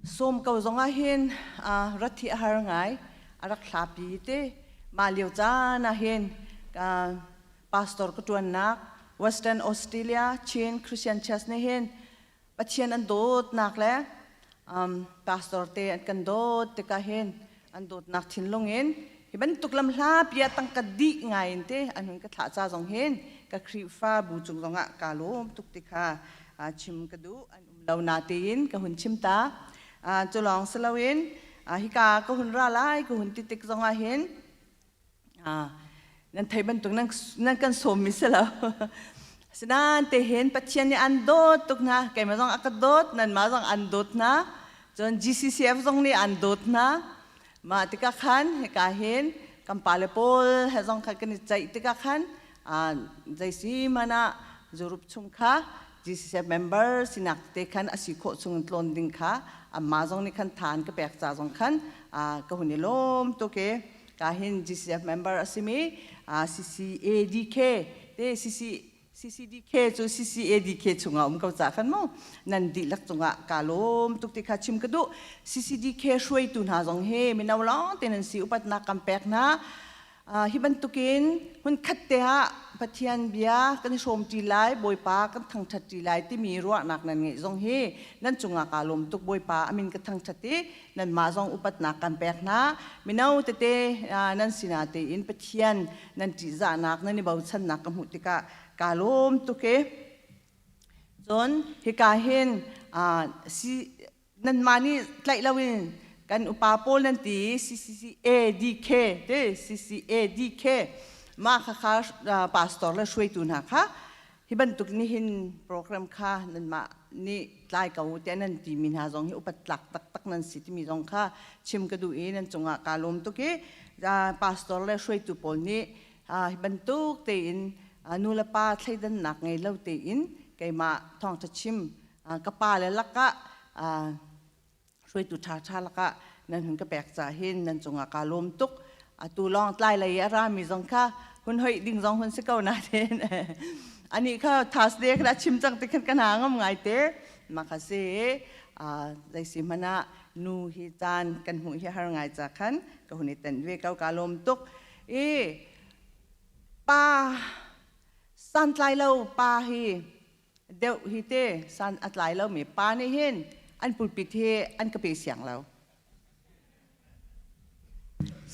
Sawm ko zong ah hin rat hi a har ngai. A rak hlapi te. Mah lio caan ah hin pastor ka ṭuannak Western Australia Chin Christian Church nih hin Pathian an dawtnak le pastor te an kan dawt tikah hin an dawtnak thinlung in hi bantuk lam hlapi ah tangka dih ngai in te an hun ka thlah ca zong hin ka Khrihfa bu cung zongah kaa lawm tuk ti kha chim ka duh. An um lo na tein ka hun chim ta. Cu lawng si loin hika ka hun ra lai ka hun ti tik zongah hin nan thei bantuk nan kan sawmmi si lo. Asinain te hin Pathian nih an dawt tuk hna. Keimah zong a ka dawt, nanmah zong an dawt hna. Cun GCCF zong nih an dawt hna. Mah tikah khan hika hin kan pale pawl he zong khan kan i ceih tikah khan zei si hmanh ah Europe chung kha GCCF member sinak te khan a si khawh chung in tlawn ding kha anmah zong nih khan tha an ka pek ca zong khan ka hun i lawm tuk i ka hin GCF member a simi CCADK te CC CCDK cu CCADK chungah um ko ca khan mu nan dihlak cungah ka lawm tuk ti kha chim ka duh. CCDK hruaitu hna zong hi mino lawng te nan si, upatnak kan pek hna. Hi bantukin hmun khat te ah Pathian bia kan i hrawm ṭi lai, Bawipa kan thangṭhat ṭi lai timi ruahnak nan ngeih zong hi nan cungah kaa lawm tuk. Bawipa a min ka thangṭhat i nanmah zong upatnak kan pek hna. Mino tete nan sinah tein Pathian nan ṭihzahnak, nan i bochannak ka hmuh tikah kaa lawm tuk i cun hika hin si nanmah nih tlaih loin kan upa pawl nan ti CCCADK te CCADK mah khakha pastor le hruaitu hna kha hi bantuk nihin program kha nanmah nih tlai ko tiah nan timi hna zong hi upat tlak taktak nan si timi zong kha chim ka duh i nan cungah kaa lawm tuk i pastor le hruaitu pawl nih hi bantuk tein nu le pa thleidannak ngei lo tein keimah thawngṭha chim ka pa le lakah hruaitu ṭhaṭha lakah nan hun ka pek ca hin nan cungah kaa lawm tuk. Atu lawng tlai lei i a rami zong kha hun hoih ding zong hun si ko nain anih kha Thursday kha chim cang ti khan ka hna ngam ngai te. Mah kha si zei si hmanh ah nu hi caan kan hmuh hi har ngai ca khan ka hun i tenh ve ko, kaa lawm tuk. I pa santlai lo pa hi deuh hi te san a tlai lomi pa nih hin an pulpit hi an ka pe siang lo.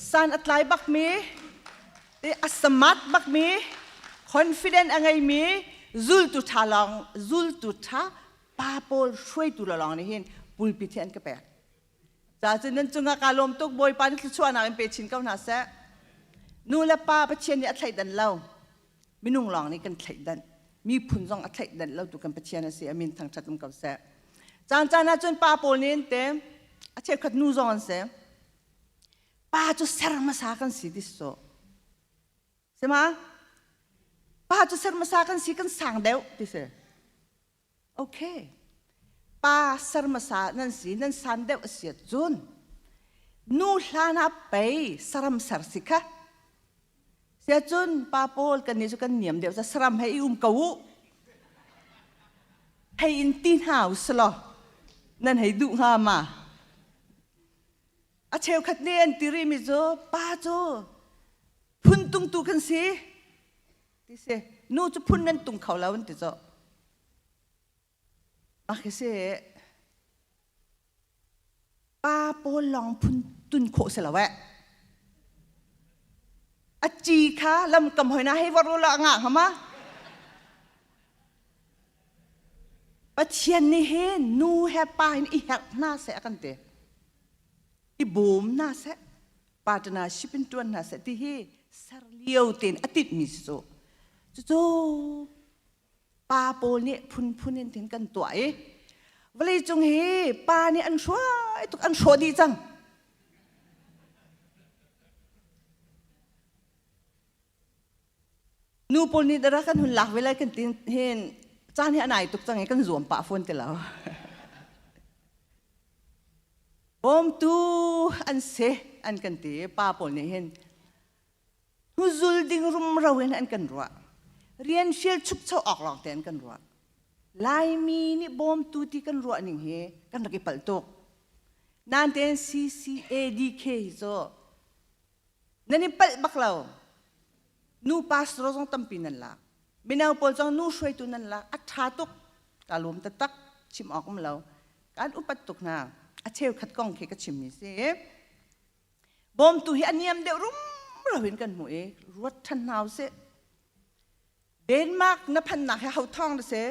San a tlai bakmi, te a smart bakmi, confident a ngeimi, zultu ṭha lawng, zultu ṭha pa pawl hruaitu lawng nih hin pulpit hi an ka pek. Ca cun nan cungah kaa lawm tuk. Bawipa nih thluachuahnak in pe chin ko hna seh. Nu le pa Pathian nih a thleidan lo. Minung lawng nih kan thleidan. Miphun zong a thleidan lo tu kan Pathian a si. A min thangṭhat um ko seh. Caan caan ah cun pa pawl nih an te, a cheukhat nu zong an si. Pa cu ser hmasa kan si ti so. Si ma? Pa cu ser hmasa kan si, kan sang deuh ti si. Okay. Pa ser hmasa nan si, nan san deuh a si ahcun nu hlan ah pei saram ser si kha. Siacun pa pawl kan nih cu kan niam deuh ca saram he i um ko u. Hei in ti hna u selaw nan hei duh hnga ma? A cheukhat nih an ti rihmi cu pa cu phun tungtu kan si. Ti si. Nu cu phun nan tung kho lo an ti cu. Mah khi si pa pawl lawng phun tun khawh si lo eh. A ci kha lam kam hoi na hei vor u la nga hnga ma? Pathian nih hin nu he pa hin i herh hna seh a kan ti. I bawm hna seh, partnership in ṭuan hna seh ti hi ser lio tein a tinhmi si cu. Cucu pa pawl nih phunphun in tin kan tuah i vawleicung hi pa nih an hruai tuk, an hrawh dih cang. Nu pawl nih dara kan hun lak ve lai kan tin hin caan hi a nai tuk cang i kan zuam pah fawn ti lo. Bawmtu an si an kan ti pa pawl nih hin hnuzul ding rumro in an kan ruah. Rian fial chukcho awk lawng te an kan ruah. Laimi nih bawmtu ti kan ruah ning hi kan rak i palh tuk. Nan ten CCADK hi cu nan i palh bak lo. Nu pastor zong tampi nan lak. Mino pawl zong nu hruaitu nan lak. A ṭha tuk. Ka lawm taktak. Chim awk um lo. Kan upat tuk hna. A cheukhat kong khi ka chimmi si. Bawmtu hi a niam deuh rumro in kan hmuh i ruat ṭhan hna usih. Denmark na phannak hi ho thawng na si?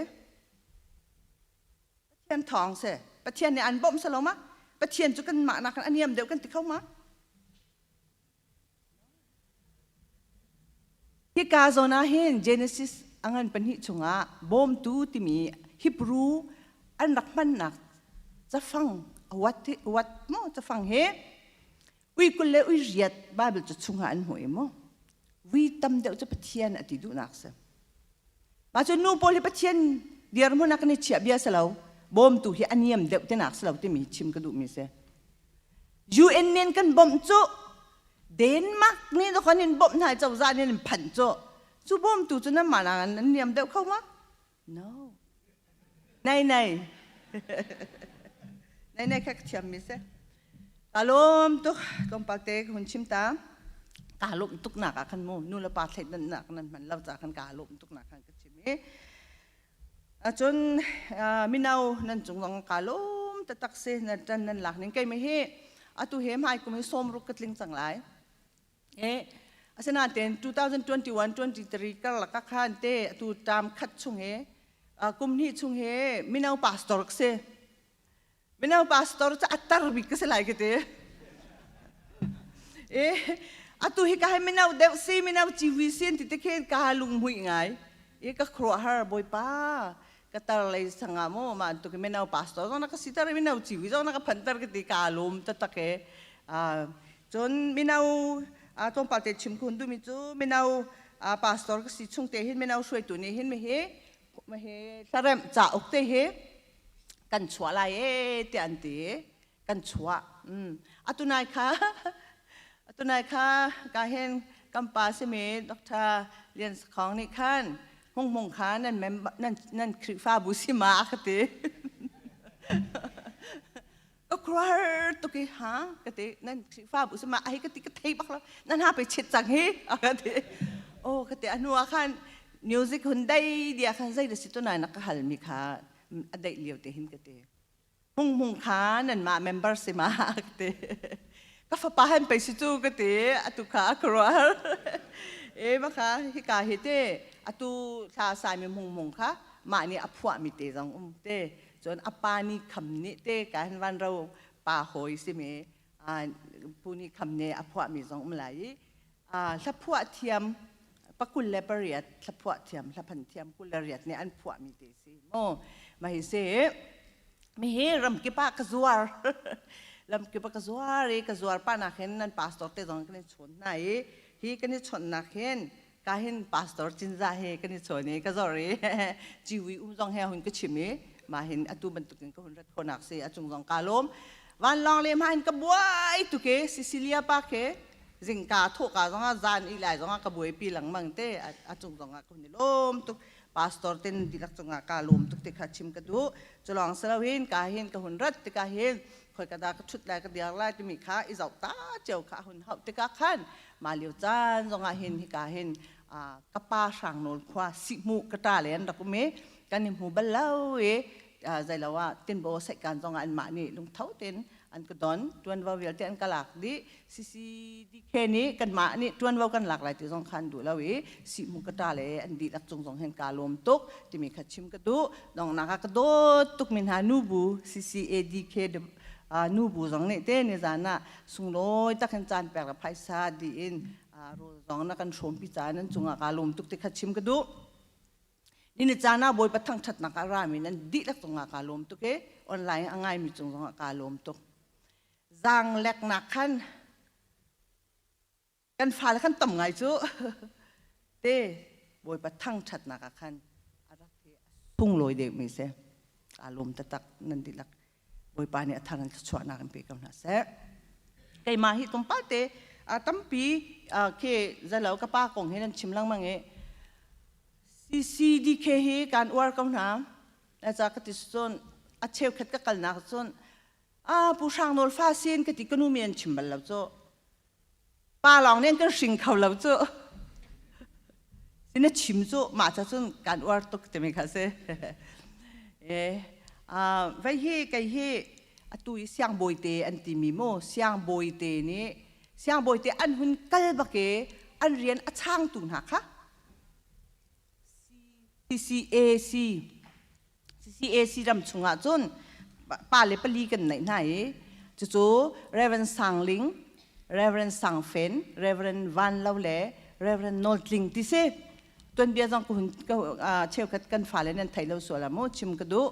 Pathian thawng si. Pathian nih an bawmh si lo ma? Pathian cu kanmah nakin a niam deuh kan ti kho ma? Hika zawn ah hin Genesis a ngan pahnih chungah bawmtu timi Hebrew an rak hmannak cafang what what mo cafang hi ui kul le ui riat Bible cu chungah an hmuh i mu vui tam deuh cu Pathian a ti duhnak si mah cu nu pawl hi Pathian dirhmun ah kan i chiah bia si lo bawmtu hi a niam deuh tinak si lo timi chim ka duhmi si UN nih kan bawmh cu Denmark nih kan in bawmh hna cozah nih an phanh cu cu bawmtu cu nan mah nan niam deuh kho ma no nai nai nai nai kha ka thiam mi si ka lawm tuk tlawmpal te ka hun chim ta ka lawm tuk nak ah khan mu nu le pa thleidannak nan hman lo ca khan ka lawm tuk nak khan ka chim i Cun mino nan cung zong kaa lawm taktak si nan ṭan nan lak ning keimah hi atu he hmai kum hi sawmruk ka tling cang lai. E asinain 2021-23 karlak ah khan te atu term khat chung hi kum hnih chung hi mino pastor ka si. Mino pastor cu a tar bik ka si lai ka ti. E atu hi ka hai mino deuh si mino civi si an ti te khin ka lunghmuih ngai. I ka khuaruahhar bawipa ka tar lei sangah mu ma tu ki mino pastor zong na ka sitar mino civi zong na ka phantar ka ti ka lum taktak e. Cun mino tlawmpal te chim khun duhmi cu mino pastor ka si chung te hin mino hruaitu nih hin mi hi hi hlaremh cauk te hi kan chuah lai e tiah an ti kan chuah atu nai kha atu nai kha ka hin kan pa simi Dr. Lian Sakhong nih khan hmung hmung kha nan nan nan Khrihfabu si ma a ka ti ka khuar tuk i ha ka ti nan Khrihfabu si ma ai ka ti ka thei bak lo nan ha pe chit cang hi a ka ti oh ka ti a hnu ah khan music hun dai dia khan zei da si tu nai na ka hal mi kha a daih lio te hin ka ti hmung hmung kha nan mah member si ma ka ti ka fapa han pei si cu ka ti atu kha a khuaruahar e ma kha hika hi te atu thla sai mi hmung hmung kha mah nih a phuah mi te zong um te cun a pa ni kham nih te ka hin van ro pa hawi si mi pu ni kham nih a phuah mi zong um lai i hla phuah thiam pakul le pariat hla phuah thiam hla phan thiam kul le riat nih an phuah mi te si mu ma hi si mi hi ramkip ah ka zuar lamkip ah ka zuar i ka zuar pa nak hin nan pastor te zong kan i chawn hna i hi kan i chawnhnak hin ka hin pastor cinzah he kan i chawn i ka zor i ciwi um zong he hun ka chim i ma hin atu bantukin ka hun rat khonak si a cung zong ka lawm vanlawng le ma hin ka buai tuk e Sicilia pa ke zingka thawhka zongah zan i lai zongah ka buaipi lengmang te a cung zongah ka hun i lawm tuk pastor ten dihlak cungah ka lawm tuk ti kha chim ka duh culawng salohin ka hin ka hun rat tikah hin khoi ka da ka thut lai ka diar lai timi kha i zoh ta cio kha hun hauh tikah khan ma lio caan zongah hin hika hin ka pa hrang nawl khua sihmu ka ta le an rak um i kan i hmu bal lo i zeilo ah tinbo saihkan zongah an mah nih lungtho tein an ka don tuanvo vialte an ka lak dih CCDK nih kanmah nih tuanvo kan lak lai ti zong kha an duh lo i sihmu ka ta le an dihlak cung zong hin kaa lawm tuk timi kha chim ka duh donghnak ah ka dawt tuk mi hna nubu CCADK nubu zong nih te ni zan ah sunglawi tak in caan pek le phaisa dih in rawl zong na kan hrawmpi caan nan cungah kaa lawm tuk ti kha chim ka duh Ni caan ah Bawipa thangṭhatnak ah rami nan dihlak cungah kaa lawm tuk i online a ngaimi cung zongah kaa lawm tuk. Zaangleknak khan kan fale khan tam ngai cu te Bawipa thangṭhatnak ah khan a rak hi a sunglawi deuhmi si. Kaa lawm taktak nan dihlak. Bawipa nih a thar in thluachuahnak in pe ko hna seh. Keimah hi tlawmpal te tampi khi zalo ka pa kong hi nan chim lengmang i CCDK hi kan uar ko hna. Ca ka ti cun a cheukhat ka kalnak cun. A Pu Hrang Nawl fa sin ka ti ka nu mi an chim bal lo cu. Pa lawng nih an kan hring kho lo cu. Sin a chim cu mah ca cun kan uar tuk timi kha si. E vai hi kei hi atu i siangbawite an timi mu siangbawite nih siangbawite an hun kal bak i an rian a changtu hna kha CCAC CCAC ram chungah cun pa le pali kan neih hna i cucu Reverend Sang Ling, Reverend Sang Fen, Reverend Van Lo le Reverend Nawl Tling ti si. Tuanbia zong ka hun cheukhat kan fale nan thei lo sual ah mu chim ka duh.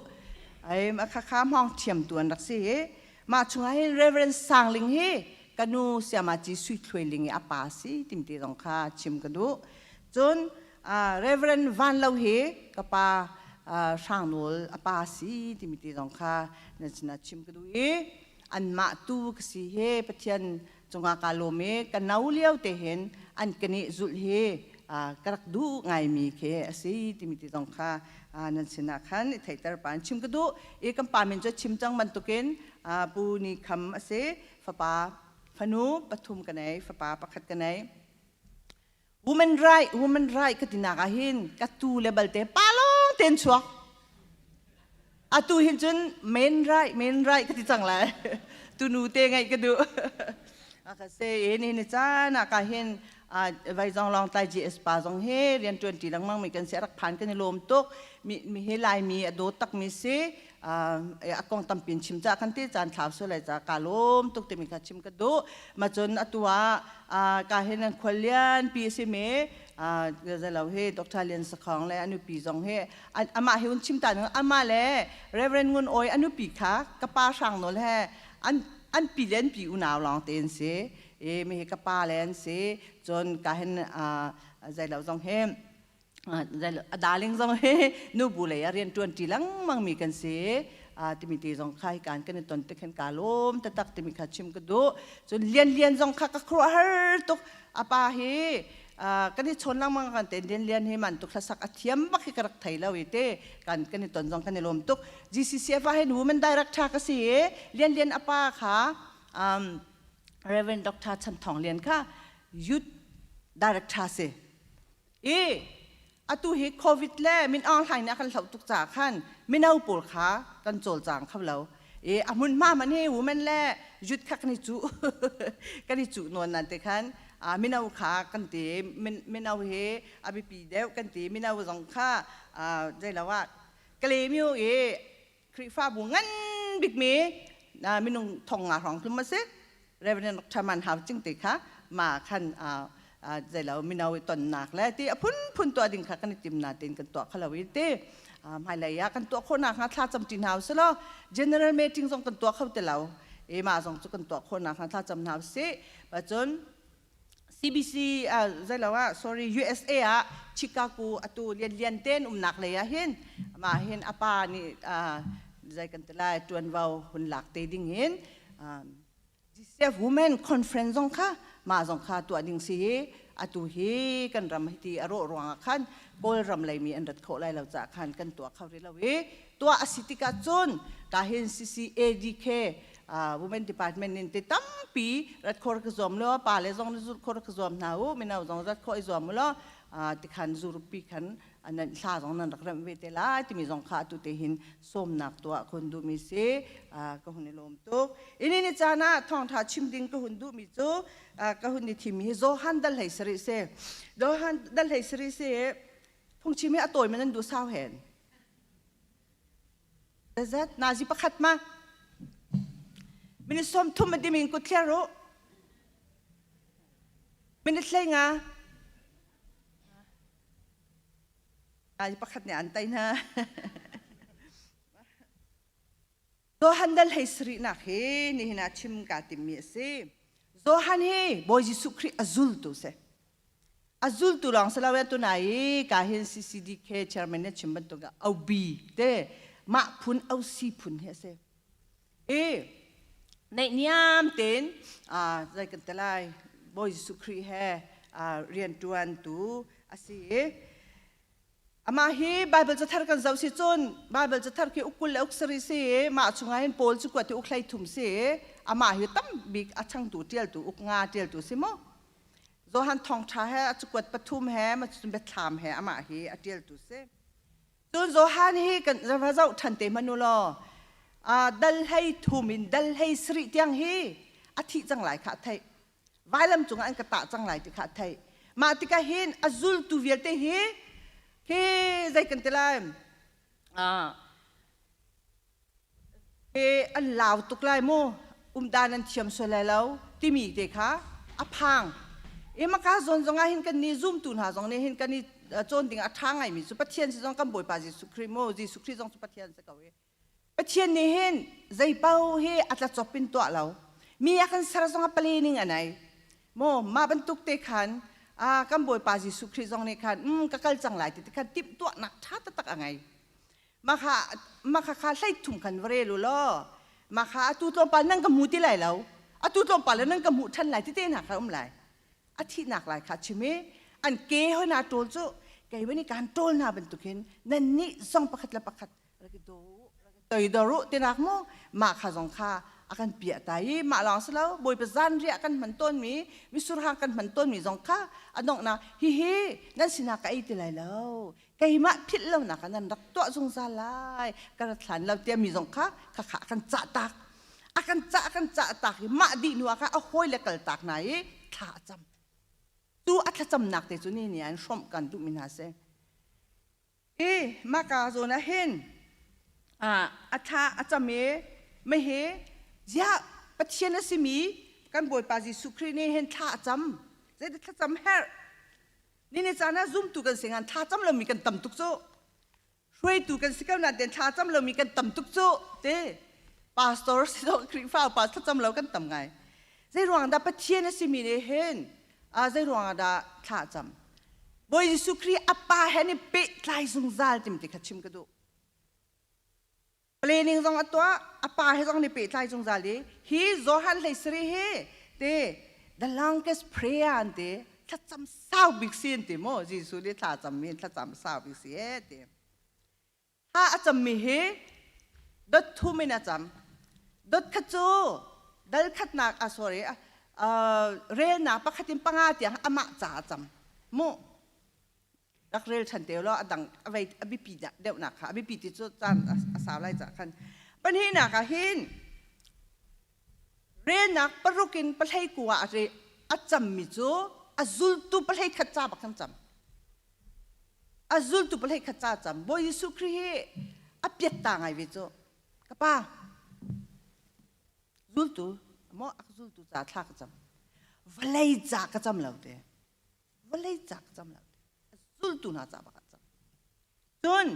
Ai kha kha hmawng thiam tu an rak si i mah chungah hin Reverend Sang Ling hi ka nu Siamaci Sui Thluai Ling i a pa si timte zong kha chim ka duh. Cun Reverend Van Lo hi ka pa Hrang Nawl a pa si timi te zong kha nan sinah chim ka duh i anmah tu ka si hi Pathian cungah kaa lawm i ka no lio te hin an ka nih zulh hi ka rak duh ngaimi khi a si timi te zong kha nan sinah khan i theihter pa in chim ka duh i kan pa min cu chim cang bantukin Pu Ni Kham a si fapa fanu pathum ka nei fapa pakhat ka nei Woman right, woman right ka tinak ah hin ka tu le balte pa lawng ten chuak. Atu hin cun men right, men right ka ti cang lai. Tu nu te ngaih ka duh. A ka se e ni ni caan ah ka hin vai zong long tlai GS pa zong he rian tuan ti lengmang mi kan si rak phan kan i lawm tuk. Mi mi he lai mi a dawt tak mi si. A kong tampin chim ca kan ti caan thlau su lai ca ka lawm tuk timi kha chim ka duh ma cun atu ah ka hin an khual lian pi si me zalo hi Dr. Lian Sakhong le anu pi zong hi amah hi un chim ta nung amah le Reverend Ngun Oi anu pi kha ka pa hrang nol he an an pi le an pi unau lawng te an si e mi hi ka pa le an si cun ka hin zailo zong hi a darling zong hi nubu lei ah rian ṭuan ṭi lengmang mi kan si timi te zong kha hi kan kan i ton tik hin ka lawm taktak timi kha chim ka duh cun lian lian zong kha ka khuaruahhar tuk a pa hi kan i chawn lengmang kan te lian lian hi man tuk hlasak a thiam bak hi ka rak thei lo i te kan kan i ton zong kan i lawm tuk GCCF ah hin women director ka si i lian lian a pa kha Reverend Dr. Chan Thong Lian kha youth director si I atu hi COVID le Min Aung Hlaing nih a kan hloh tuk caah khan mino pawl kha kan cawlcang kho lo. I a hmunhma hmanh hi women le youth kha kan i cuh kan i cuh nawn nan te khan mino kha kan ti mino hi a biapi deuh kan ti mino zong kha zeilo ah Kalaymyo i Khrihfabu ngan bikmi minung thong nga hrawng tlum a si. Reverend Dr. Man Hau Cing te kha ma khan zeilo mino i tonnak le ti a phunphun tuah ding kha kan i tim na tin kan tuah khalo i ti hmailei ah kan tuah khawhnak hnga thla cam ṭi hna usih law general meeting zong kan tuah kho ti lo i mah zong cu kan tuah khawhnak hnga thla cam hna usih cun CBC zeilo ah sorry USA ah Chicago atu lianlian ten umnak lei ah hin mah hin a pa nih zei kan ti lai tuanvo hun lak te ding in GCF Women Conference zong kha mah zong kha tuah ding si hi atu hi kan ram hi ti a rawh ruangah khan Kawlram lei mi an rat khawh lai lo caah khan kan tuah kho rih lo i tuah a si tikah cun ka hin CCADK women department in te tampi rat khor ka zuam lo pa le zong zur khor ka zuam hna u mino zong rat khor i zuam lo tikhan zurupi khan nan hla zong nan rak remh ve te lai timi zong kha atu te hin sawmnak tuah ka hun duhmi si ka hun i lawm tuk ini ni caan ah thawngtha chim ding ka hun duhmi cu ka hun i thimmi hi Johan dal hlei sarih si Johan dal hlei sarih si phungchim hi a tawi man an duh sau hen Zat nazi pakhat ma minute 30 a dimin kut thliar u minute 15 nazi pakhat nih an tai hna Johan dal hei sarihnak hi nihin ah chim ka timmi a si Johan hi Bawi Jesuh Khrih a zultu si A zultu lawng si lo in tunai i ka hin CCDK chairman nih chim bantuk ah OB te mah phun OC phun hi a si. I naihniam tein zei kan ti lai Bawi Jesuh Khrih he rianṭuantu a si i. Amah hi Bible cathar kan zoh si cun Bible cathar khi uk 20 le uk sarih si i mah chungah hin Paul cu kuat i uk 33 si i amah hi tam bik a changtu ṭialtu uk nga ṭialtu si mu. Johan thawngṭha he a cakuat pathum he ma cun biathlam he amah hi a ṭialtu si. Cun Johan hi kan va zoh ṭhan te hmanh u law dal hlei thum in dal hlei sarih tiang hi a thih cang lai kha a theih. Vailam cungah an ka tah cang lai ti kha a theih. Mah tikah hin a zultu vialte hi khi zei kan ti lai an lau tuk lai mu umdan an thiam sual lai lo timi te kha a phang. I maka zawn zong ah hin kan ni zumtu hna zong nih hin kan i cawn ding a ṭha ngaimi cu Pathian si zong kan Bawipa Jesuh Khrih mu Jesuh Khrih zong cu Pathian si ko i Pathian nih hin zeipaoh hi a tlacop in tuah lo. Mi a kan ser zong a planning a nei. Maw mah bantuk te khan kan Bawipa Jesuh Khrih zong nih khan ka kal cang lai ti ti khan timhtuahnak ṭha taktak a ngei. Mah kha mah kha kha hlei thum khan va rel u law mah kha atu tlawmpal nan ka hmu ti lai lo. Atu tlawmpal le nan ka hmuh ṭhan lai ti te hna kha um lai. A thihnak lai kha chim i an ke hoi na ṭawl cu kei nih kaan ṭawl hna bantukin nannih zong pakhat le pakhat toidor u tinak mu mah kha zong kha a kan piah ta i mah lawng si lo Bawipa zanriah kan hman tawnmi misurhang kan hman tawnmi zong kha a donghnak hihi nan sinah ka ei ti lai lo keimah philh lonak ah nan rak tuah zungzal lai ka rat hlan lo tiah mi zong kha kha kha a kan cah tak a kan cah a kan cah tak i mah dih hnu ah kha a hawi le kal tak hna i thla a cam tu a thlacamnak te cu ni ni an hrawmh kan duhmi hna si. I maka zawn ah hin a thla a cam i mehe ziah Pathian a simi kan Bawipa Jesuh Khrih nih hin thla a cam zeidah thlacam herh ni ni caan ah zumtu kan si ngan thla cam lomi kan tam tuk cu hruaitu kan si ko nain thla cam lomi kan tam tuk cu te pastor si lo Khrihfa upa thlacam lo kan tam ngai zei ruang dah Pathian a simi nih hin zei ruang ah dah thla a cam Bawi Jesuh Khrih a pa he nih pehtlai zungzal tim ti kha chim ka duh. Planning zong a tuah, a pa he zong nih pehtlai zungzal i hi Johan hlei sari hi te the longest prayer an ti thlacam sau bik si an ti maw Jesuh nih thla cam mi thlacam sau bik si e ti. Thla a cammi hi dot thum in a cam. Dot khat cu dal khatnak ah sorry relnak pakhat in panga tiang amah ca a cam. Mu rak rel ṭhan te law a dang a vei a biapi deuhnak kha a biapi ti cu caan a sau lai cah khan. Pahnihnak ah hin relnak paruk in pahlei ku ah a cammi cu a zultu pahlei khat ca bak kan cam. A zultu pahlei khat ca cam. Bawi Jesuh Khrih hi a piatta ngai ve cu. Ka pa, zultu, maw a zultu ca thla ka cam. Vawlei ca ka cam lo te. Vawlei ca ka cam lo te. A zultu hna ca bak ah cam. Cun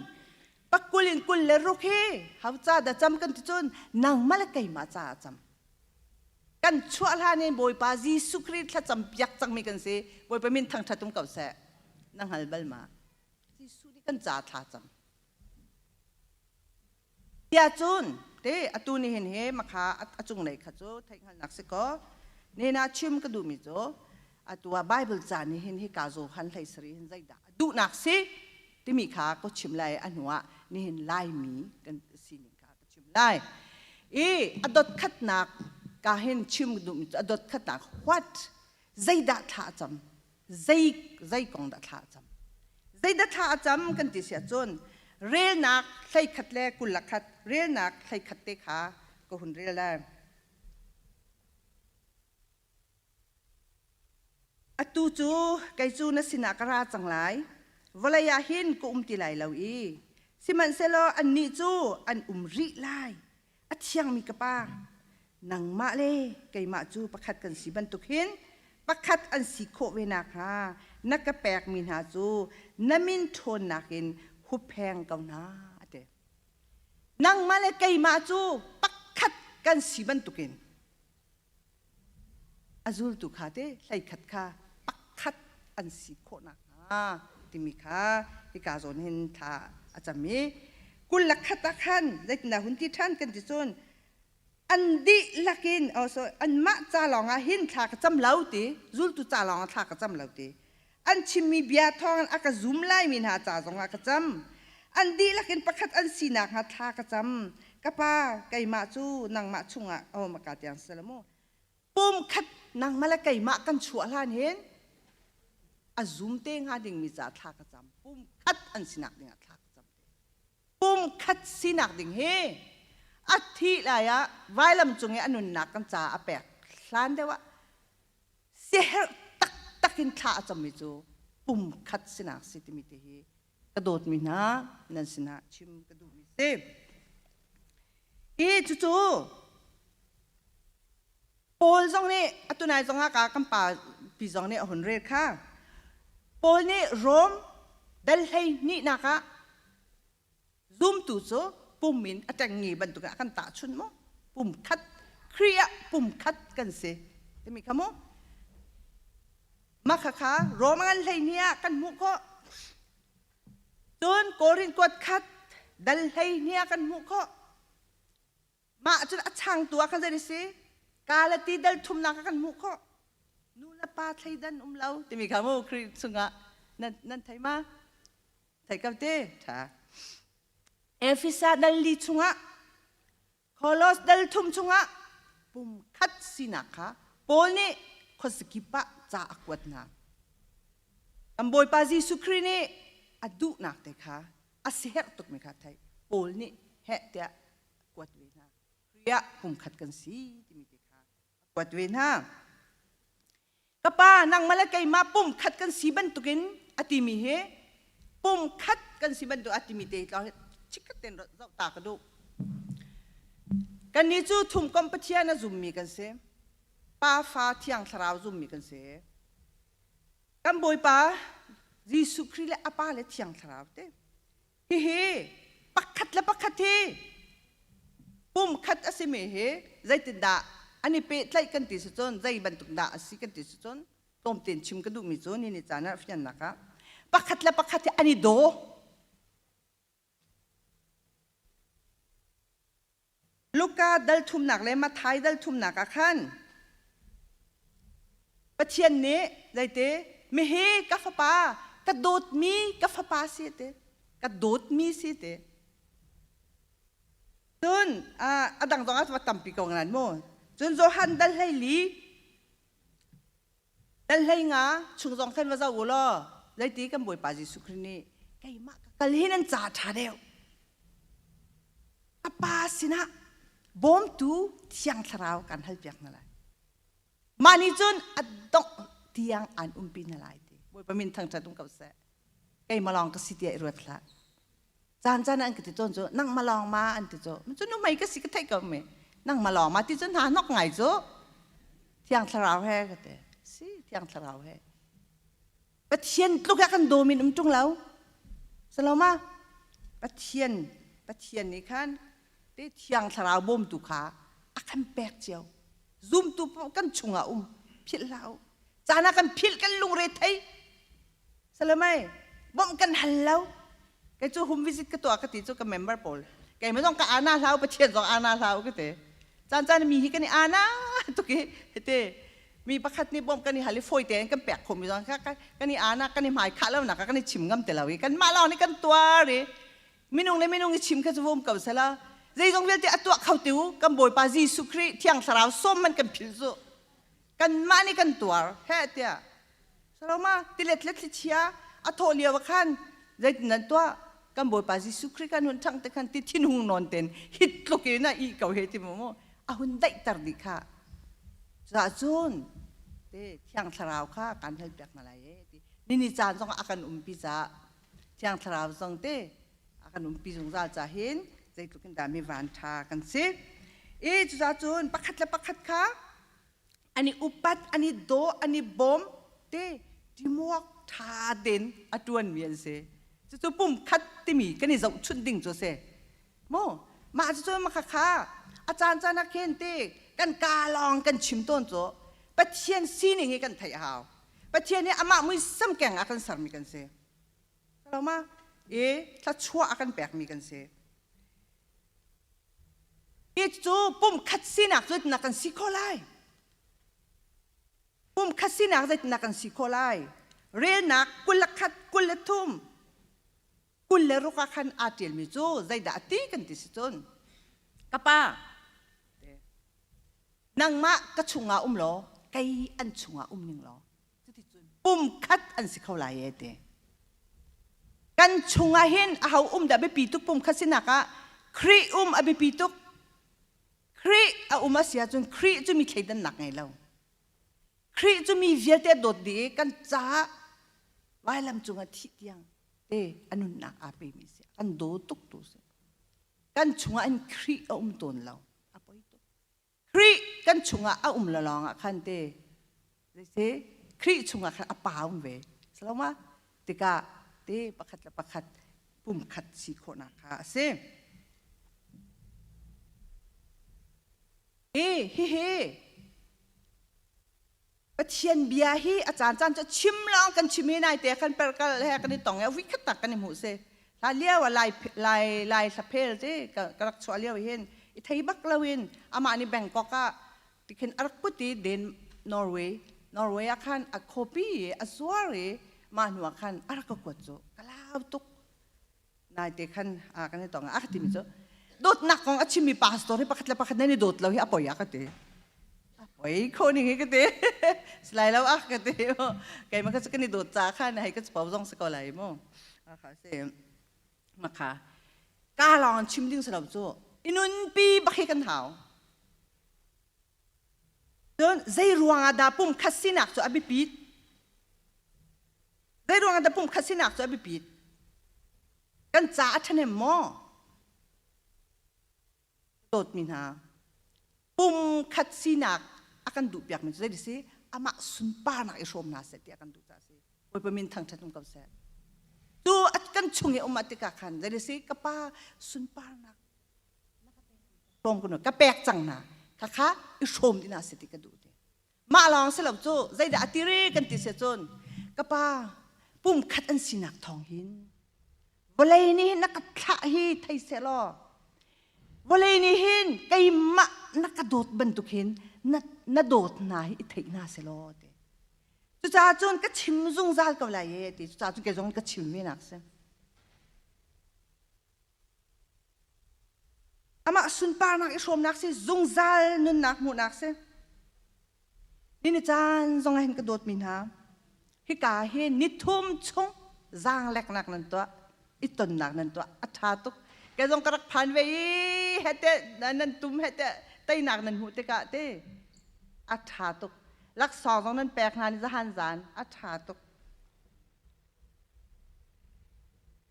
pakul in 26 hi hau ca dah cam kan ti cun nangmah le keimah ca ah cam. Kan chuah hlan in Bawipa Jesuh Khrih thlacam piak cangmi kan si. Bawipa min thangṭhat um ko seh. Na hngal bal ma? Jesuh nih kan ca thla cam. Tiah cun te atu ni hin he makha a cunglei kha cu theihhngalhnak si kaw nena chim ka duhmi cu atu ah Bible ca nih hin hika Johan hlei sarih hin zeidah a duhnak si timi kha ka chim lai a hnu ah nihin Laimi kan sining kha ka chim lai. I a dot khatnak ka hin chim ka duhmi cu a dot khatnak what zeidah thla a cam zei zei kong dah thla a cam zeidah thla a cam kan ti si ahcun relnak 21 le 21 relnak 21 te kha ka hun rel lai. Atu cu kei cu na sinah ka ra cang lai. Vawlei ah hin ka um ti lai lo i sihmanhsehlaw annih cu an um rih lai. A thiangmi ka Pa, nangmah le keimah cu pakhat kan si bantuk hin pakhat an si khawh ve nakhnga na ka pekmi hna cu na min ṭhawnnak in huppheng ko hna, a ti. Nangmah le keimah cu pakhat kan si bantukin A zultu kha te 11 kha pakhat an si khawh nakhnga timi kha hika zawn hin thla a cam i 21 ah khan zeitindah hun ti ṭhan kan ti cun an dihlak in oh, so anmah ca lawngah hin thla ka cam lo ti zultu ca lawngah thla ka cam lo ti. An chimmi bia thawngin a ka zum laimi hna ca zongah ka cam. An dihlak in pakhat an si nakhnga thla ka cam. Ka Pa, keimah cu nangmah chungah oh maka tiang si mu. Pum khat nangmah le keimah kan chuah hlan hin a zum te hnga dingmi ca thla ka cam. Pum khat an sinak dingah thla ka cam. Pum khat sinak ding hi a thih lai ah vailam cung i a nunnak kan ca a pek hlan deuh ah siaherh taktak in thla a cammi cu pum khat sinak si timi te hi ka dawtmi hna nan sinah chim ka duhmi si. Hi cucu Paul zong nih atu nai zong ah ka kan pa pi zong nih a hun rel kha. Paul nih Rom dal hlei hnihnak ah Zumtu cu pum in a ṭengnge bantukin a kan tahchunh maw? Pum khat, Khrih ah pum khat kan si timi kha mu. Mah khakha Rom ngan 12 ah kan hmuh khawh. Cun Korin kuat khat dal 12 ah kan hmuh khawh. Mah cun a changtu ah khan zei si? Galati dal thumnak ah kan hmuh khawh. Nu le pa thleidan um lo timi kha mu Khrih chungah nan nan thei ma? Thei ko te ṭha. Efesa dal li chungah Kolos dal thum chungah pum khat sinak kha Paul nih khuazakip ah ca a kuat hna. Kan Bawipa Jesuh Khrih nih a duhnak te kha a siherh tukmi kha theih Paul nih heh tiah kuat ve hna. Khrih ah pum khat kan si timi te kha kuat ve hna. Ka pa nangmah le keimah pum khat kan si bantukin a timi hi pum khat kan si bantuk a timi te chikkhat ten zoh ta ka duh. Kannih cu thumkomh Pathian a zummi kan si. Pa fa Thiang Thlarau zummi kan si. Kan Bawipa Jesuh Khrih le a Pa le Thiang Thlarau te. Hihi pakhat le pakhat hi pumkhat a simi hi zeitindah an i pehtlaih kan ti si cun zei bantuk dah a si kan ti si cun tlawmte in chim ka duhmi cu ni ni caan ah fiannak ah pakhat le pakhat hi an i daw. Luka dal thumnak le Matthai dal thumnak ah khan Pathian nih zeite mihi ka fapa ka dawtmi ka fapa si te ka dawtmi si te cun a dang zong ah tampi ko ngan mu cun Johan dal hlei li Dal 15 chung zong khan va zoh u law zeiti kan Bawipa Jesuh Khrih nih keimah ka kal hi nan ca ṭha deuh. Ka Pa sinah bawmtu Thiang Thlarau kan halpiak hna lai. Mah nih cun a dongh tiang aan umpi hna lai ti. Bawipa min thangṭhat um ko seh. Keimah lawng ka si tiah i ruat hlah. Caan caan an ka ti tawn cu nangmah lawng ma an ti cu. Cu nu mei ka si ka theih ko mi. Nangmah lawng ma ti cu hna hnok ngai cu. Thiang Thlarau he ka ti. Si Thiang Thlarau he. Pathian tluk ah kan dawm in um ṭung lo. Saloma Pathian Pathian nih khan te Thiang Thlarau bawmtu kha a kan pek cio. Zumtu kan chungah um philh hlah u. Caan ah kan philh kan lungre thei. Salamai, bawmh kan hal lo. Kei cu home visit ka tuah ka ti cu ka member pawl. Keimah zong ka ana hlau, Pathian zong ana hlau ka ti. Caan caan mi hi kan i ana tuk i te mi pakhat nih bawmh kan i hal i fawi tein kan pek khomi zong kha kan i ana kan i hmai khah lo nak kan i chim ngam ti lo i kanmah lawng nih kan tuar i minung le minung i chim kha cu vum ko sela zeizong vialte a tuah kho tu kan Bawipa Jesuh Khrih Thiang Thlarau sawm man kan philh zu kanmah nih kan tuar heh tiah Saloma tilet le thlichia a thawh lio ah khan zeitin nan tuah kan Bawipa Jesuh Khrih kan hun ṭhang te khan ti thinhung nawn ten hit tluk in a ih ko he ti mu a hun daihter dih kha cuah cun te Thiang Thlarau kha kan hal piak hna lai e ti nini caan zong a kan umpi caah Thiang Thlarau zong te a kan umpi zungzal ca hin zeitluk in dah mi van ṭha kan si i cucaah cun pakhat le pakhat kha an i upat an i daw an i bawm te teamwork ṭha tein a ṭuanmi an si cucu pum khat timi kan i zohchunh ding cu a si mu mah cucu mah kha a caan caan ah khin ti kan kaa lawng kan chim tawn cu Pathian sining hi kan theih a hau Pathian hi amah muisam keng ah kan sermi kan si Saloma i thluachuah a kan pekmi kan si Hi cu pumkhat sinak zeitindah kan si khawh lai? Pumkhat sinak zeitindah kan si khawh lai? Relnak 21, 23, 26 ah khan aa ṭialmi cu zeidah a ti kan ti si cun, ka pa, nangmah ka chungah um law kei an chungah um ning law cuticun pumkhat an si kho lai e ti. Kan chungah hin aho um dah biapi tuk pumkhat sinak ah? Khrih um a biapi tuk. Khrih a um a si ahcun Khrih cu mi thleidannak ngei lo. Khrih cu mi vialte dawt dih i kan caah vailam cungah thih tiang te a nunnak aa pemi si. Kan daw tuk tu si. Kan chungah in Khrih a um tawn lo. A poi tuk. Khrih kan chungah a um lo lawng ah khan te zeisi Khrih chungah khan a pa um ve. Saloma tikah te pakhat le pakhat pumkhat si khawhnak kha a si. Hi hihi Pathian bia hi a caan caan cu chim lawng kan chim hi nai te kan perkal he kan i tong i vui khat tak kan i hmuh si. Hla lio ah lai lai lai hlaphel te ka rak chuah lio hin i thei bak loin amah nih Bangkok ah tikhin a rak put i Den Norway Norway ah khan a copy i a zuar i mah hnu ah khan a rak ka kuat cu ka lau tuk. Naite khan a kan i tong a ka timi cu dawtnak kong a chimmi pastor hi pakhat le pakhat nan i dawt lo hi a poi a ka ti. A poi kho ning hi ka ti. Silai lo a ka ti. Keimah kha cu kan i dawt ca khan hei ka pau zong si ko lai mu. Kha si makha ka lawng chim ding si lo cu inunpi bak hi kan hau. Cun zei ruang ah dah pumkhat sinak cu a biapit? Zei ruang ah dah pumkhat sinak cu a biapit? Kan ca a ṭhahnem maw? Dawtmi hna, pumkhat sinak a kan duhpiakmi cu zei si? Amah sunparnak i hrawm hna seh ti a kan duh caah a si. Bawipa min thangṭhat um ko seh. Cu kan chung i um ah tikah khan zei si? Ka pa sunparnak hrawm kun ka pek cang hna khakha i hrawm ding si ti ka duh ti. Mah lawng si lo cu, zeidah a tiri kan ti si cun, ka pa pumkhat an sinak thawng hin vawlei nih hin na ka thlah hi thei seh law, vawlei nih hin keimah na ka dawt bantuk hin na na dawt hna hi i theih hna seh law ti. Cucaah cun ka chim zungzal ko lai e ti. Cucaah cun kei zong ka chim ve nak si. Amah sunparnak i hrawmnak si, zungzal nunnak hmuhnak si. Ni caan zong ah hin ka dawtmi hna, hika hi nithum chung zaangleknak nan tuah, i tonnak nan tuah, a ṭha tuk. Kei zong ka rak phan ve i hete nan tum, hete teinak nan hmuh tikah te a ṭha tuk. Laksawng zong nan pek hna ni zahan zan a ṭha tuk.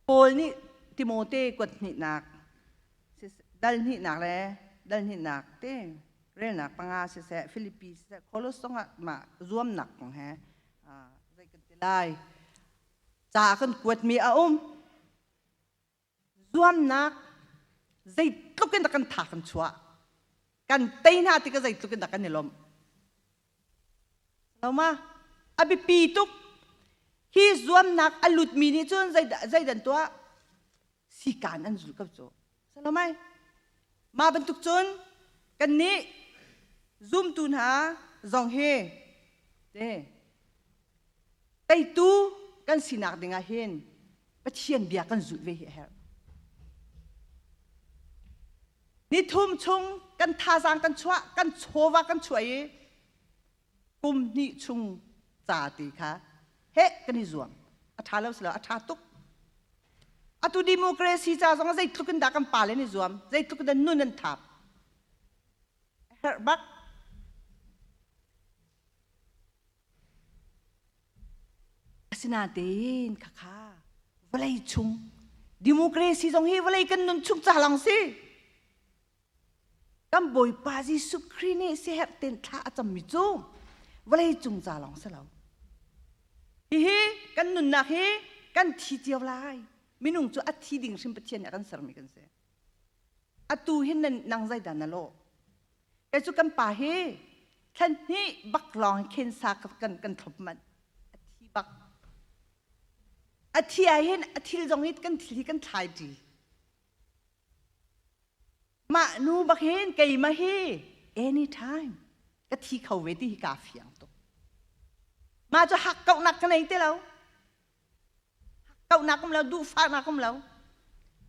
Paul nih Timote kuat hnihnak, dal hnihnak le dal hnihnak te relnak panga siseh, Filipi siseh, Kolos zongah mah zuamnak kong he zei kan ti lai, ca kan kuatmi a um. Zuamnak zeitluk in dah kan tha kan chuah, kan tei hna tikah zeitluk in dah kan i lawmh. Lo ma? A biapi tuk. Hi zuamnak a lutmi nih cun zeidan tuah? Sikaan an zul ko cu. Salomai. Mah bantuk cun kannih zumtu hna zong hi te teitu kan sinak dingah hin Pathian bia kan zulh ve hi a herh. Nithum chung kan thazaang kan chuah, kan chawva kan chuah i kum hnih chung ca ti kha heh kan i zuam. A ṭha lo si lo, a ṭha tuk. Atu democracy ca zong zeitluk in dah kan pale an i zuam, zeitluk in dah nun an thap. A herh bak. Asinain khakha vawlei chung democracy zong hi vawlei kan nun chung ca lawng si. Kan Bawipa Jesuh Khrih nih siaherh tein thla a cammi cu vawlei cung ca lawng si lo. Hihi kan nunnak hi kan thi cio lai. Minung cu a thi ding hrim Pathian nih a kan sermi kan si. Atu hin nan nang zeidah na lawh? Kei cu kan pa hi thlan hnih bak lawng khensa kan kan thlop manh. A thi bak. A thi ah hin a thil zong hi kan thil hi kan thlai ṭi. Mah nu bak hin keimah hi anytime ka thi kho ve ti hi kaa fiang tuk. Mah cu hak kauhnak ka nei ti lo. Kauhnak um lo, duhfahnak um lo.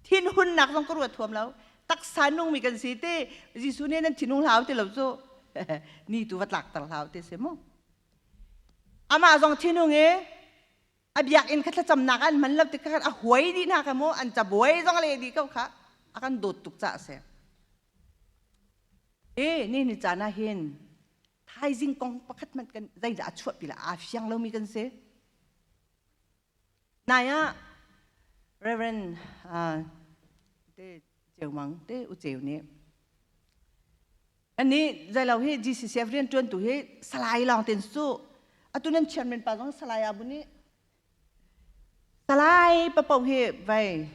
Thinhunnak zong ka ruat huam lo. Taksa nungmi kan si te Jesuh nih nan thinhung hlau ti lo cu ni tu va tlakter hlau ti si mu. Amah zong thinhung i a biakinn kha thlacamnak an hman lo tik khan a huai dih hna kha mu an cabuai zong le dih ko kha a kan dawt tuk caah a si. E ni ni caan ah hin thaizing kong pakhat hmanh kan zeidah a chuahpi la aa fiang lomi kan si. Nai ah Reverend te Ceu Mang te U Ceu nih Ani zeilo hi GCCF rian ṭuantu hi Salai lawng ten su atu nan chairman pa zong Salai Abu nih Salai papo hi vai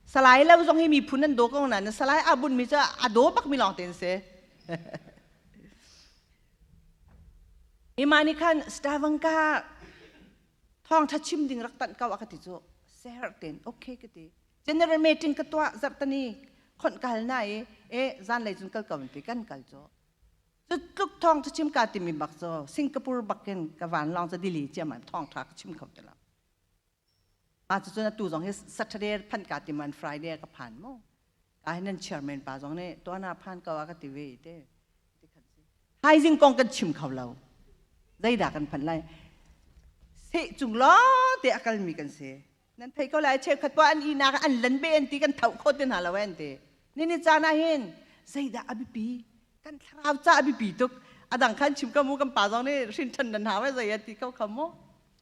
Salai lo zong hi miphun an daw ko na na Salai Abun mi cu a daw bak mi lawng ten si. Ima nih khan Stavangka thawngṭha chim ding rak tanh ko a ka ti cu seher ten okay ka ti. General meeting ka tuah zarhtani khonh ka hal na i e zanlei cun kal ko ti kan kal cu cu tluk thawng cu chim ka timi bak cu Singapore bakin ka vanlawng cu dili ciaman thawng tha ka chim kho ti lo ma cu cun atu zong hi Saturday phan ka ti man Friday ka phan mu ka hin nan chairman pa zong nih tuana phan ko a ka ti ve te Thaizing kong kan chim kho lo. Zeidah kan phanh lai? Seh cung lawng te a kalmi kan si. Nan thei ko lai cheukhat pa an ihnak an lan be an ti kan tho kho te hna lo an ti. Nini caan ah hin zeidah a biapi? Kan thlarau ca a biapi tuk. A dang khan chim ka mu kan pa zong nih hrin than nan hau zei a ti ko kha mu.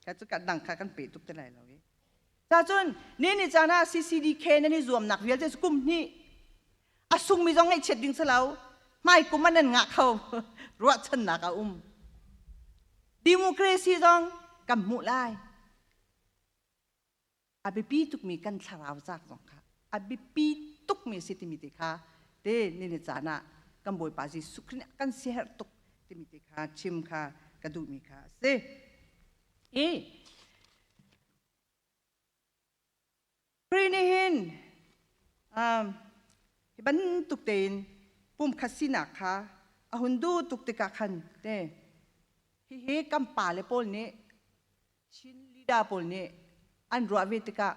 Ka cu ka dang kha kan pe tuk te lai lo. Cacun nini caan ah CCDK nan i zuamnak vialte cu kum hnih a sungmi zong ngaihchiat ding si lo hmai kum ah nan ngah kho ruahchannak a um democracy zong kan hmuh lai a biapi tukmi kan thlarau cak zong kha a biapi tukmi si timi te kha te nini caan ah kan Bawipa Jesuh Khrih nih kan siaherh tuk timi te kha chim kha ka duhmi kha a si. I Khrih nih hin hi bantuk tein pumkhat sinak kha a hun duh tuk tikah khan te hihi kan pale pawl nih Chin leader pawl nih an ruah ve tikah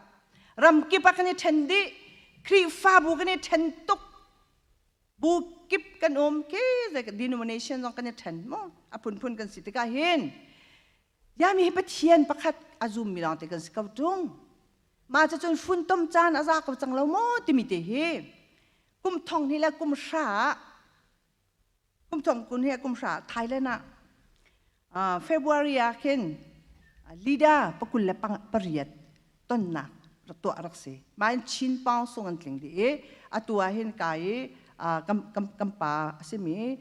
ramkip ah kan i ṭhen dih Khrihfabu kan i ṭhen tuk bu kip kan um khi denomination zong kan i ṭhen mu a phunphun kan si tikah hin Yami hi Pathian pakhat a zummi lawngte kan si ko ṭung. Mah cucun funtom caan a za ko cang lo maw timi te hi kum thong hnih le kum hra ah kum thong kun hi kum hra Thailand ah February ah khin leader pakul le pariat tonnak rak tuah rak si. Mah in Chin Paung sung an tling dih i atu ah hin ka i kan pa a simi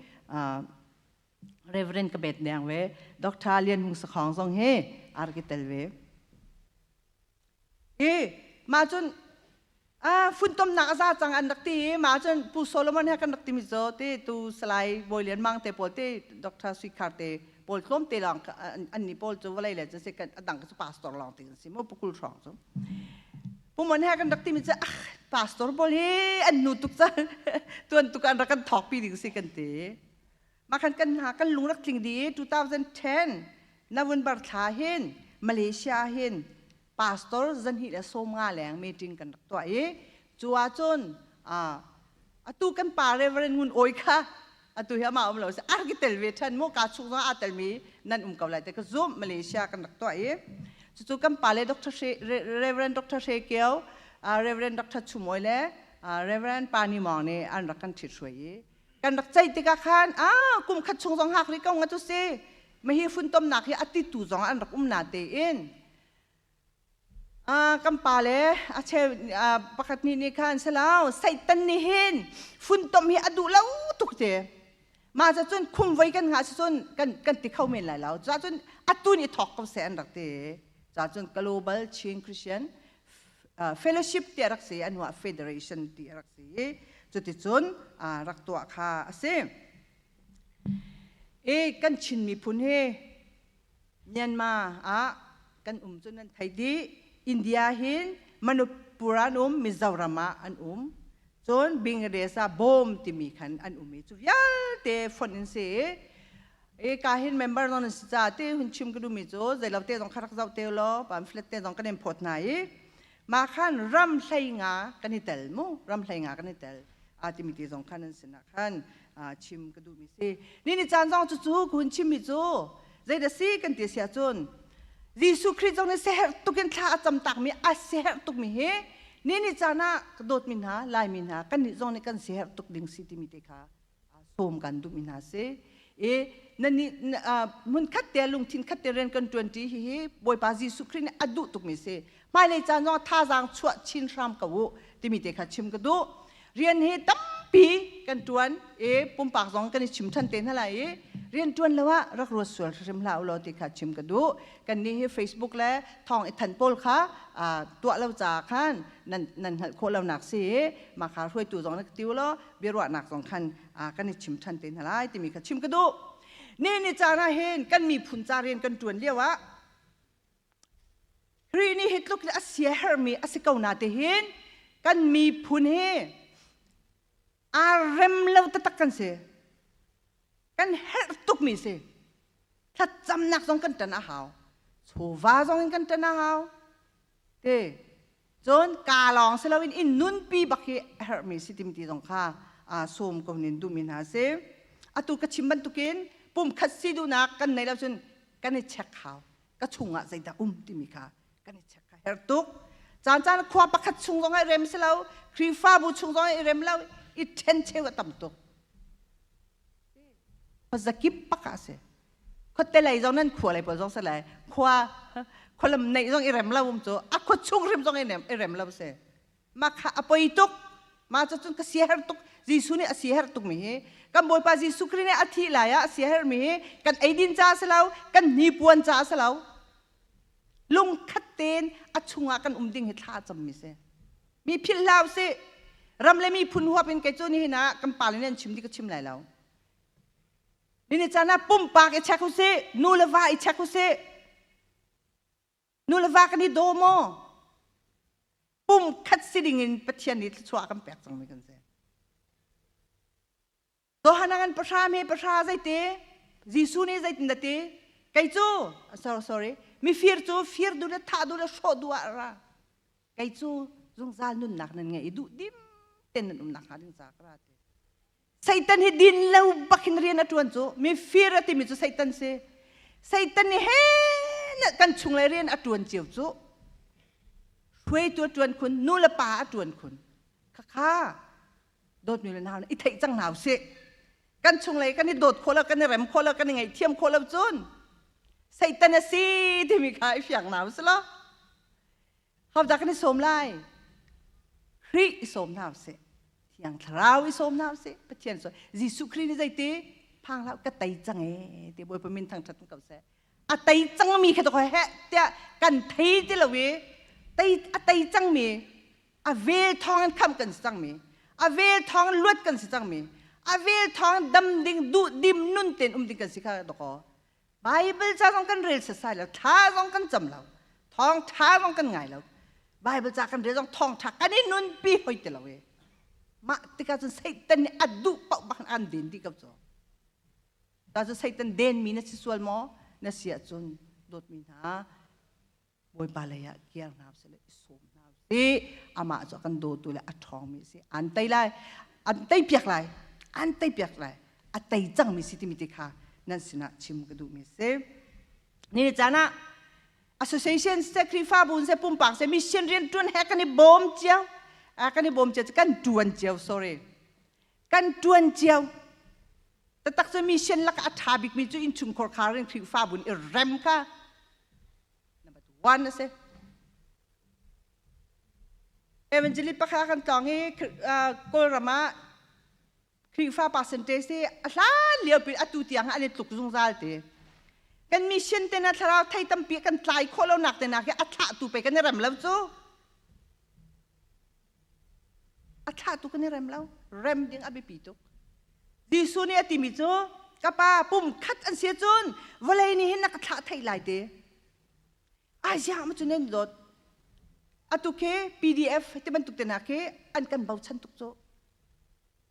Reverend ka bet deng ve Dr. Lian Hung Sakhong zong hi a rak i tel ve. I mah cun funtomnak a za cang an rak ti i mah cun Pu Solomon he kan rak timi cu ti tu Salai Bawi Lian Mang te pawl ti Dr. Sui Khar te pawl tlawm te lawng an ni pawl cu vawlei le cu si kan a dang cu pastor lawng ti kan si mu pukul hrawng cu Pu Mon he kan rak timi cu ah pastor pawl hi an nu tuk cang tuan tuk an rak kan thawk pi ding si kan ti Mah khan kan hna kan lung rak tling dih i 2010 November thla hin Malaysia hin pastor zanhnih le sawm nga leng meeting kan rak tuah i cu ahcun atu kan pa Reverend Ngun Awi kha atu hi amah um lo si a rak i tel ve ṭhan mu ka chung zong aa telmi nan um ko lai te ka zumh Malaysia kan rak tuah i cucu kan pa le Dr. She, Reverend Dr. She Kio Reverend Dr. Chumawi le Reverend Pa Ni Mawng nih an rak kan ṭhit hruai i kan rak ceih tikah khan ah kum khat chung zong hak rih ko nga cu si mahi funtomnak hi a titu zong an rak um na tein kan pa le a cheu pakhat nih nih khan salau satan nih hin funtom hi a duh lo tuk te mah ca cun khum voi kan ngah si cun kan kan ti kho men lai lo ca cun atu nih thawk ko seh an rak ti ca cun global Chin Christian fellowship ti a rak si a hnuah federation ti a rak si i cuticun rak tuah kha a si. I kan Chin miphun hi Myanmar ah kan um cu nan thei dih. India hin Manipur an um, Mizoram ah an um. Cun Bangladesh ah Bawm timi khan an um i cu vialte fonh in si i E ka hin member zong nan si ca te hun chim ka duhmi cu zeilo te zong kha rak zoh te law pamphlet te zong kan in phawt hna i. Ma khan ram hlei nga kan i tel mu, ram hlei nga kan i tel. A timi ti zong khan an sinah khan chim ka duhmi si. Ni ni caan zong cucu ka hun chimmi cu zeidah si kan ti si ahcun Jesuh Khrih zong nih siaherh tuk in thla a cam takmi a siaherh tukmi hi ni ni caan ah ka dawtmi hna Laimi hna kannih zong nih kan siaherh tuk ding si timi te kha sawm kan duhmi hna si. I nan nih hmunkhat te lungthin khat te rian kan ṭuanṭi hihi Bawipa Jesuh Khrih nih a duh tukmi si. Hmailei caan zong thazaang chuah chin hram ko u timi te kha chim ka duh. Rian hi tampi kan ṭuan i pumpak zong kan i chim ṭhan te hna lai i rian ṭuan lo ah rak ruat sual hrim hlah u law ti kha chim ka duh. Kannih hi Facebook le thawng i thanh pawl kha tuah lo caah khan nan nan hngalh khawh lonak si i mah kha hruaitu zong na ka ti u law biaruahnak zong khan kan i chim ṭhan te hna lai timi kha chim ka duh. Ni ni caan ah hin kan miphun ca rian kan ṭuan lio ah Khrih nih hi tluk a siaherhmi a si ko na ti hin kan miphun hi aa rem lo taktak kan si. Kan herh tukmi si. Thlacamnak zong kan ṭan a hau. Chawva zong in kan ṭan a hau. Te cun ka lawng si loin in nunpi bak hi a herhmi si tim ti zong kha sawm ko nin duhmi hna si. Atu ka chim bantukin pumkhat si duhnak kan nei lo cun kan i check hau. Ka chungah zeidah um timi kha kan i check kha herh tuk. Caan caan khua pakhat chung zong ah i rem si lo, Khrihfabu chung zong ah i rem lo, i ṭhen cheu a tam tuk. Khuazakip pak ah a si. Khuate lei zong nan khua lei pawl zong si lai. Khua khualam neih zong i rem lo um cu a khua chung hrim zong i rem lo si. Mah kha a poi tuk. Mah cu cun ka siaherh tuk. Jesuh nih a siaherh tukmi hi kan Bawipa Jesuh Khrih nih a thih lai ah a siaherhmi hi kan eidin ca a si lo, kan hnipuan ca a si lo. Lungkhat tein a chungah kan um ding hi thla a cammi si. Mi philh hlah usih. Ram le miphun huap in kei cu nihin ah kan pale nih an chim dih ka chim lai lo. Nini caan ah pumpak i check usih, nu le va i check usih. Nu le va kan i daw maw? Pum khat si ding in Pathian nih thluachuah kan pek cangmi kan si. Johan ah kan pahra me pahra zeiti Jesuh nih zeitin dah ti kei cu sorry sorry mifir cu fir duh le thah duh le hrawh duh ah ra kei cu zungzal nunnak nan ngei i duh dim ten nan umnak hnga ding ca ka ra ti Satan hi din lo bakin rian a ṭuan cu mifir a timi cu Satan si Satan nih he kan chunglei rian a ṭuan cio cu hruaitu a ṭuan khun nu le pa a ṭuan khun khakha dawtmi le nau i theih cang hna usih kan chunglei kan i dawt khawh lo kan i rem khawh lo kan i ngaihthiam khawh lo cun Satan a si timi kha i fiang hna usih law hodah kan i sawm lai Khrih i sawm hna usih Thiang Thlarau i sawm hna usih Pathian sawm Jesuh Khrih nih zeiti phang hlah ka tei cang e ti Bawipa min thangṭhat ko seh a tei cangmi kha to heh tiah kan thei ti lo i tei a tei cangmi a vel thawng in khamh kan si cangmi a vel thawng in luat kan si cangmi a vel thawng dam ding duh dim nun ten um ding kan si kha doko Bible ca zong kan rel sasai lo thla zong kan cam lo thawng tha zong kan ngai lo Bible ca kan rel zong thawng tha kan i nun pi hoi ti lo e mah tikah cun Satan nih a duh paoh bak an den dih ko cu ta cu Satan den mi na si sual maw na si ahcun dawtmi hna Bawipa lei ah kiar hna usih le i sawm hna usih. Amah cu a kan dawtu le a ṭhawngmi a si. An tei lai, an tei piak lai, an tei piak lai. A tei cangmi si timi ti kha nan sinah chim ka duhmi a si. Ni caan ah association seh Khrihfabu seh pumpak seh mission rian ṭuan he kan i bawm cio. Kan i bawm cio kan ṭuan cio sorry. Kan ṭuan cio. Taktak cu mission lakah a ṭha bikmi cu innchungkhar khar in Khrihfabu in i rem kha Number one a si. Evangelist pakhat kan tlawng i Kawlram ah Khrihfa percentage hi a hlan lio pi atu tiang an i tluk zungzal ti. Kan mission te na thlarau thei tampi kan tlai khawh lo nak te nak hi a thlah tu pe kan i rem lo cu. A thlah tu kan i rem lo. Rem ding a biapi tuk. Jesuh nih a timi cu ka pa pum khat an si cun vawlei nih hin na ka thlah theih lai te. Ai ziah ma cu nan dawt. Atu khi PDF ti bantuk te na khi an kan bochan tuk cu.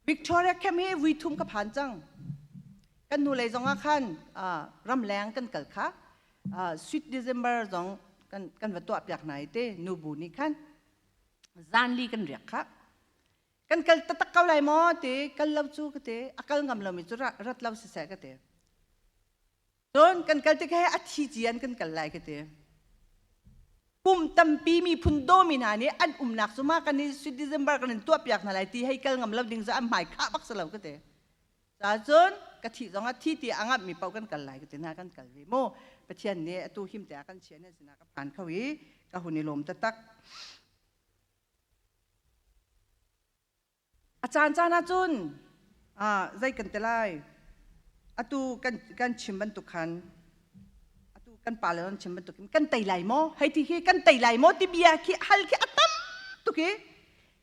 Victoria Camp hi vui thum ka phan cang. Kan nu lei zong ah khan ramleng kan kal kha Sweet December zong kan kan va tuah piak hna i te nu bu nih khan. Zanli kan riak kha. Kan kal taktak ko lai maw ti kal lo cu ka ti a kal ngam lomi cu rat lo siseh ka ti. Cun kan kal tik he a thi ci an kan kal lai ka ti. Kum tampi miphun dawmi hna nih an umnak cu ma kan i sweet December kan in tuah piak hna lai ti hei kal ngam lo ding cu an hmai khah bak si lo ka ti. Ca cun ka thih zong ah thi ti a ngamh mi paoh kan kal lai ka ti hna kan kal ve mu. Pathian nih atu him te ah kan chia ne sinah ka phan kho i ka hun i lawm taktak. A caan caan ahcun zei kan ti lai atu kan chim bantuk khan atu kan pa le an chim bantuk in kan tei lai maw hei ti khi kan tei lai maw ti bia khi hal khi a tam tuk i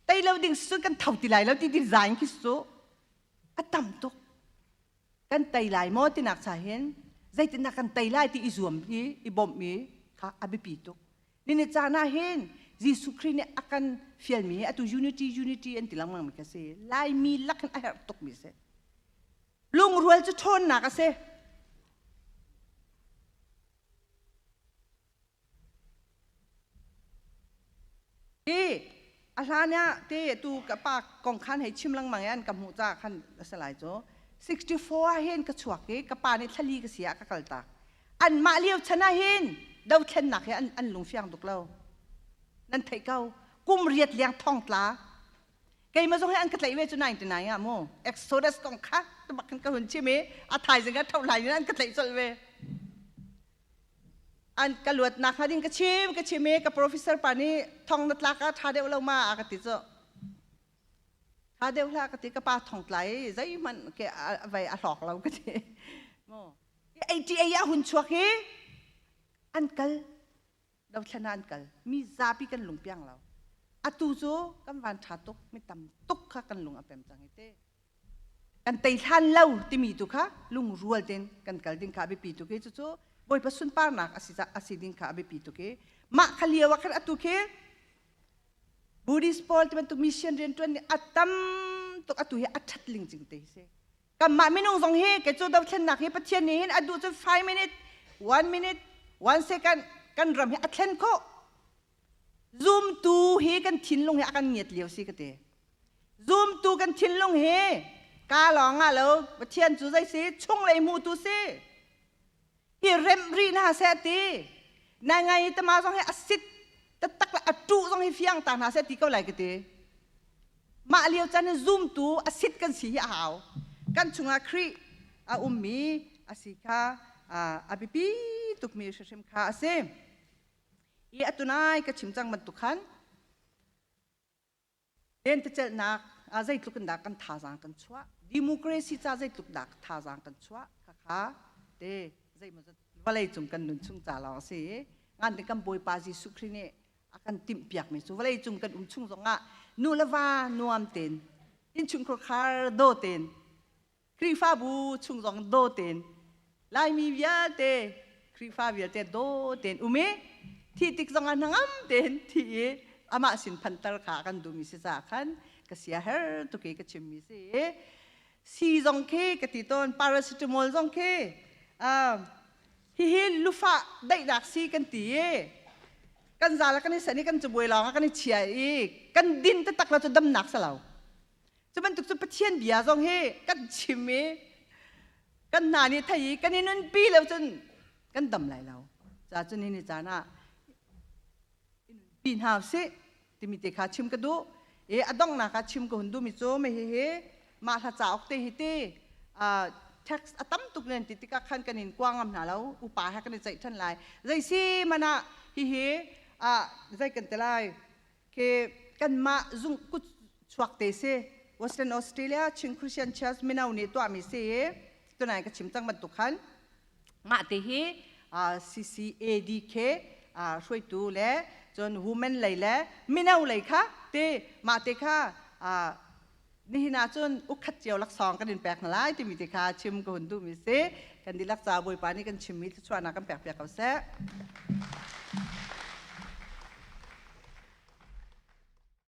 tei lo ding cun kan tho ti lai lo ti design khi cu a tam tuk kan tei lai maw tinak cha hin zeitindah kan tei lai ti i zuam i i bawmh i kha a biapi tuk Nini caan ah hin Jesuh Khrih nih a kan fialmi hi atu unity unity an ti lengmang mi kha si. Laimi lak hin a herh tukmi si. Lungrual cu ṭhawnnak a si. Hi a hlan ah te tu ka pa kong khan hei chim lengmang i an ka hmuh ca khan a si lai cu 64 ah hin ka chuak i ka pa nih thlali ka si ah ka kal tak. Anmah lio chan ah hin dothlennak hi an lungfiang tuk lo. Nan theih ko. Kum riat liang thong tla. Keimah zong hi an ka tlaih ve cu 99 ah mu. Exodus kong kha tubak khan ka hun chim i a thaizing ah tho lai in an ka tlaih colh ve. An ka luatnak hnga ding ka chim ka chim i ka professor pa nih thong na tlak ah ṭha deuh lo ma a ka ti cu. Ṭha deuh hlah ka ti ka pa thong tla i zeihmanh ke vai a hlawk lo ka ti. Mu. ATA ah hun chuak hi an kal dothlen ah an kal mi zapi kan lung piang lo atu cu kan van ṭha tuk mi tam tuk kha kan lung a pem cang i te kan tei hlan lo timi tu kha lungrual tein kan kal ding kha a biapi tuk i cucu Bawipa sunparnak a si ding kha a biapi tuk i mah kha lio ah khan atu khi Buddhist pawl ti bantuk mission rianṭuan nih a tam tuk atu hi a ṭhat ling cing te hi si Kanmah minung zong hi kei cu dothlennak hi Pathian nih hin a duh cun 5 minute, 1 minute, 1 second kan ram hi a thlen khawh. Zumtu hi kan thinlung hi a kan ngiat lio si ka ti. Zumtu kan thinlung hi ka lawng ah lo Pathian cu zei si chunglei hmutu si. Hi remh rih hna seh ti. Nai ngai tama zong hi a sit taktak le a ṭuh zong hi fiang ta hna seh ti ko lai ka ti. Mah lio caan in zumtu a sit kan si hi a hau. Kan chungah Khrih a ummi a si kha a biapi tukmi hrimhrim kha a si. I atunai ka chim cang bantuk khan lentecelhnak zeitluk in dah kan thazaang kan chuah democracy ca zeitluk dah thazaang kan chuah khakha te zeimawzat vawlei cung kan nun chung ca lawng a si i ngan kan Bawipa Jesuh Khrih nih a kan timhpiakmi cu vawlei cung kan um chung zongah nu le va nuam tein innchungkhar khar daw tein Khrihfabu chung zong daw tein Laimi vialte Khrihfa vialte daw tein um i thi tik zongah hnangam tein thi i amah sin phanter kha kan duhmi si caah khan ka sia her tuk i ka chimmi si i si zong khi ka ti tawn paracetamol zong khi hihi lufah daihnak si kan ti i kan zal kan i san i kan cabuai lawng ah kan i chia i kan din taktak lo cu damnak si lo Cu bantuk cu Pathian bia zong hi kan chim i kan hna nih thei i kan i nunpi lo cun kan dam lai lo. Ca cun ni caan ah i nunpi hna usih timi te kha chim ka duh. I a donghnak ah chim ka hun duhmi cu mei hihi mah hla cauk te hi ti text a tam tuk nen ti tikah khan kan in kua ngam hna lo upa he kan i ceih ṭhan lai zei si man ah hihi zei kan ti lai Khi kanmah zung kut chuak te si Western Australia Chin Christian Church mino nih tuahmi si i tunai ka chim cang bantuk khan mah te hi CCADK hruaitu le cun women lei le mino lei kha te mah te kha nihin ah cun ukhat cio laksawng kan in pek hna lai timi te kha chim ka hun duhmi si kan dihlak ca Bawipa nih kan chimmi thluachuahnak kan pek piak ko seh.